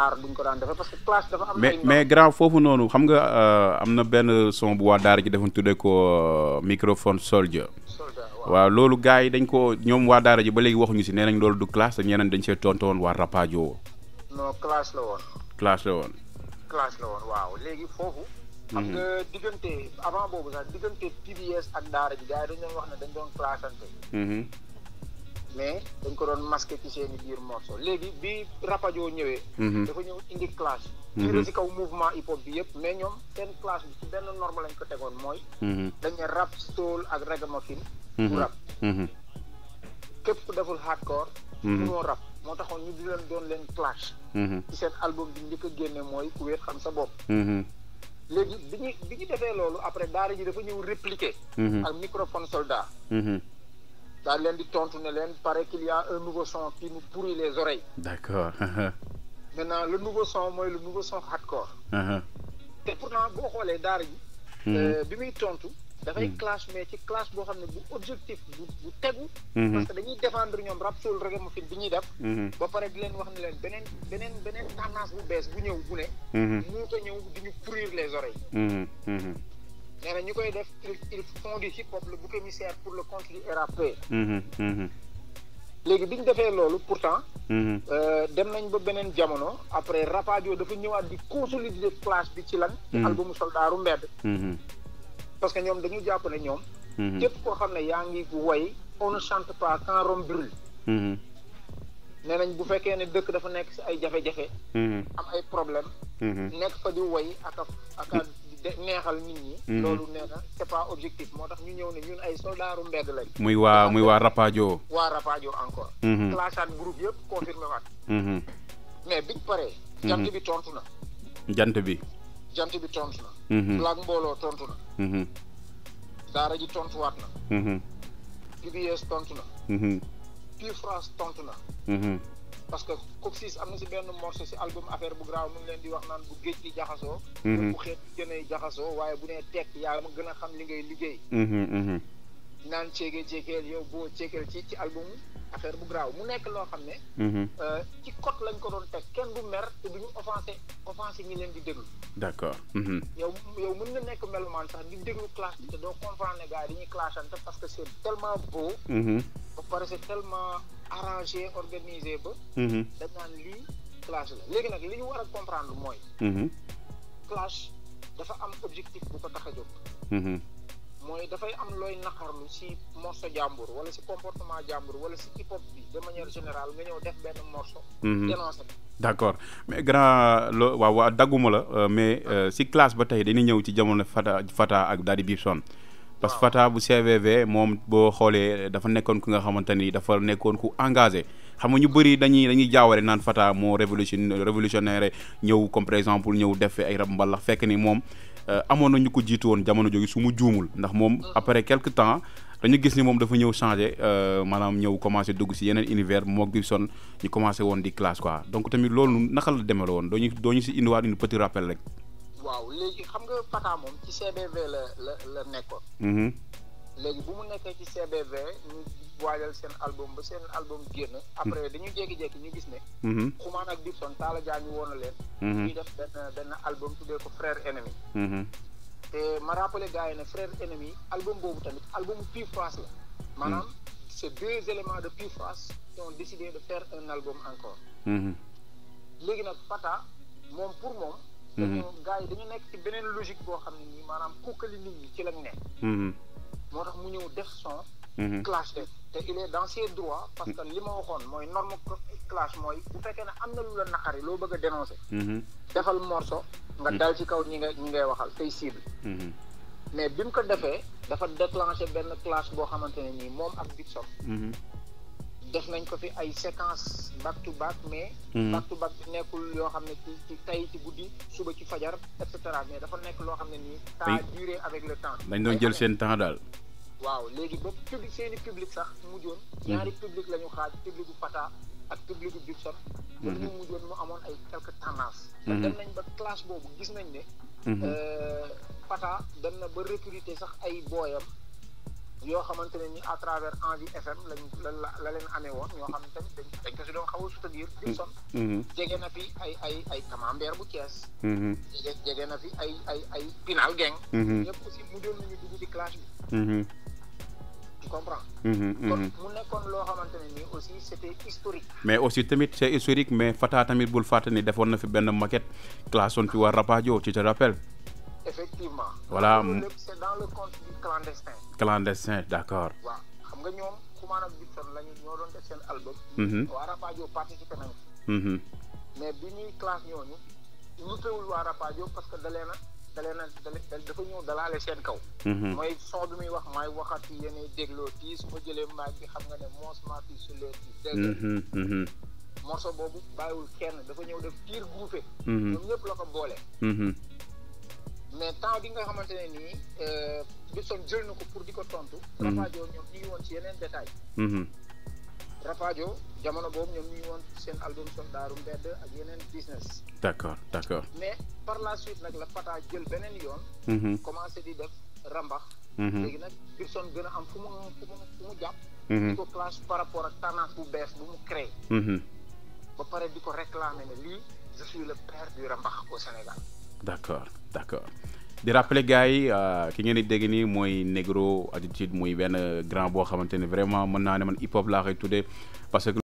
aar buñ ko daan defee parce que classe dafa am ay mais grand foofu noonu xam nga am na benn son bu waa Daara ji defoon tuddee ko microphone Soldieu. waaw loolu gars yi dañ ko ñoom waa Daara ji ba léegi waxuñu si nee nañ loolu du classe te ñeneen dañ see tontu woon waa Rapadio. non classe la woon. classe la woon. classe la woon waaw léegi foofu. xam nga diggante avant boobu sax diggante PBS ak Daara ji gars yi dañ doon wax ne dañ doon classante. mais dañ ko doon masqué ci seeni biir morceau léegi bi Rapadio ñëwee. dafa ñëw indi classe. tiré ci kaw mouvement hip hop bi yëpp mais ñoom seen classe bi ci benn norme lañ ko tegoon mooy. dañ ne rap soul ak ragamuffin. bu rap. képp ku deful hardcore. munoo rap moo taxoon ñu di leen doon leen clash. ci seen album bi njëkk a génne mooy ku wéet xam sa bopp. léegi bi ñu defee loolu après Daara ji dafa ñëw répliquer. ak microphone soldat. daal leen di tontu ne leen paraît qu'il y a un nouveau son qui nous pourrit les oreilles. D'accord. Maintenant le nouveau son mooy le nouveau son hardcore. te pourtant boo xoolee Daara ji. bi muy tontu. dafay clash mais ci clash boo xam ne bu objectif bu tegu. parce que dañuy défendre ñoom rap soul ragamuffin bi ñuy def. ba pare di leen wax ne leen beneen tendance bu bees bu ñëw bu ne. muut a ñëw di ñu pourrir les oreilles. nee na ñu koy def ils font du hip hop le bouc émissaire pour le contenu RAP. léegi bi ñu defee loolu pourtant. dem nañ ba beneen jamono après Rapadio dafa ñëwaat di consolider clash bi ci lan. ci albumu Soldaaru Mbedd. parce que ñoom dañu jàpp ne ñoom. képp koo xam ne yaa ngi woy on ne chante pas quand Rome brûle. nee nañ bu fekkee ne dëkk dafa nekk si ay jafe-jafe. am ay problème nekk fa di woy ak neexal nit ñi. loolu nee na c'est pas objectif moo tax ñu ñëw ne ñun ay soldaaru mbedd lañ. muy waa Rapadio. waa Rapadio encore. classaat groupe yëpp confirmé waat. mais biñ paree. jant bi tontu na. jant bi tontu na. Black Mbooloo tontu na. Daara ji tontuwaat na. PBS tontu na. Pure France tontu na. parce que Coxis am na si benn morceau si album affaire bu graaw mu ngi leen di wax naan bu géej gi jaxasoo. bu xeet gën a jaxasoo waaye bu nee tekk yaa ma gën a xam li ngay liggéey. naan ceegeel yow boo ceegeel ci album affaire bu graaw mu nekk loo xam ne. ci code lañ ko doon teg kenn du mer te duñu offensé ñi leen di déglu. d'accord. yow mën nga nekk melomaan sax di déglu classe bi te doo comprendre ne gars yi dañuy clashante parce que c'est tellement beau. ba pare c'est tellement arrangé organisé ba. dañ naan lii clash la léegi nag li ñu war a comprendre mooy. clash dafa am objectif bu ko tax a jóg. mooy dafay am looy naqarlu ci morceau jàmbur wala ci comportement jàmbur wala ci hip hop bi de manière générale nga ñëw def benn morceau. dénoncé. d'accord mais grand waaw dagguma la mais ci classe ba tey dañuy ñëw ci jamono Fata ak Daddy Bibson. parce que Fata bu CVV moom boo xoolee dafa nekkoon ku nga xamante ni dafa nekkoon ku engagé xam nga ñu bëri dañuy jaawale naan Fata moo révolutionnaire ñëw comme par exemple ñëw def ay rab mbalax fekk ni moom. amoon na ñu ko jiitu woon jamono jooju su mu juumul ndax moom après quelque temps dañu gis ni moom dafa ñëw changé maanaam ñëw commencé dugg si yeneen univers mook Gibson ñu commencé woon di classe quoi donc tamit loolu naka la demee la woon doo ñu si indiwaat une petit rappel rek. waaw léegi xam nga Fata moom ci CBV la nekkoon. léegi bu mu nekkee ci CBV ñu waajal seen album ba seen album génn. après dañu jékki-jékki ñu gis ne. Xumaan ak Gibson Talla Diagne woon na leen. ñuy def benn album tuddee ko Frère Ennemi. te ma rappelé gars yi ne Frère Ennemi album boobu tamit album Pure France la. maanaam c'est deux éléments de Pure France qui ont décidé de faire un album encore. léegi nag Fata moom pour moom. gars yi dañu nekk ci beneen logique boo xam ne nii maanaam kukkali nit ñi ci lañ nekk. moo tax mu ñëw def son. clash te il est dans ses droits parce que li ma waxoon mooy norme clash mooy bu fekkee ne am na lu la naqari loo bëgg a dénoncer. defal morceau nga dal ci kaw ñi ngay waxal say cible. mais bi mu ko defee dafa déclenché benn clash boo xamante ne nii moom ak Gibson. def nañ ko fi ay séquence back to back mais. back to back bi nekkul yoo xam ne ci tey ci guddi suba ci fajar et cetera mais dafa nekk loo xam ne nii. ça a duré avec le temps. dañ doon jël seen temps daal. waaw léegi ba seeni public sax mujjoon. ñaari public la ñu xaaj public bu Fata ak public bu Gibson. ba ñu mujjoon mu amoon ay quelques tendances. te dem nañ ba clash boobu gis nañ ne. Fata dem na ba recruter sax ay booyam yoo xamante ne ni à travers Envie FM la leen amee woon ñoo xam ne tamit dañ ko si doon xaw a soutenir Dixon jege na fi ay camembert bu Thiès jege na fi ay Pinal Gang ñëpp aussi mu doon nañu dugg ci classe bi tu comprends kon mu nekkoon loo xamante ne ni aussi c'était historique mais aussi tamit c'est historique mais Fata tamit bul fàtte ni defoon na fi benn maquette classe woon fi waa Rapadio tu te rappelles effectivement voilà lépp c'est dans le compte du clandestin d'accord waaw xam nga ñoom Xuman ak Dixon lañu ñoo doon def seen album waa Rapadio participé nañ mais bi ñuy classe ñooñu ñu teewul waa Rapadio parce que dafa ñëw dalaale seen kaw mooy son bi muy wax maay waxati yéene dégloo tii su ma jëlee maag bi xam nga ne moos maa fi su leer ci dégg morceau boobu bàyyiwul kenn dafa ñëw def tir groupé ñoom ñëpp la ko boole mais temps bi nga xamante ne nii Dixon jël na ko pour di ko tontu Rapadio ñoom ñu ngi woon ci yeneen détail Rapadio jamono boobu ñoom ñu ngi woon seen album Soldaaru Mbedd ak yeneen business d'accord mais par la suite nag la Fata jël beneen yoon commencé di def rambax léegi nag Dixon gën a am fu mu jàpp di ko classe par rapport ak tendance bu bees bu mu créé ba pare di ko réclamer ne lii je suis le père du rambax au Sénégal d'accord di rappeler gars yi ki ngeen di dégg nii mooy Negro Attitude muy benn grand boo xamante ne vraiment mën naa ne man hip hop laa koy tuddee parce que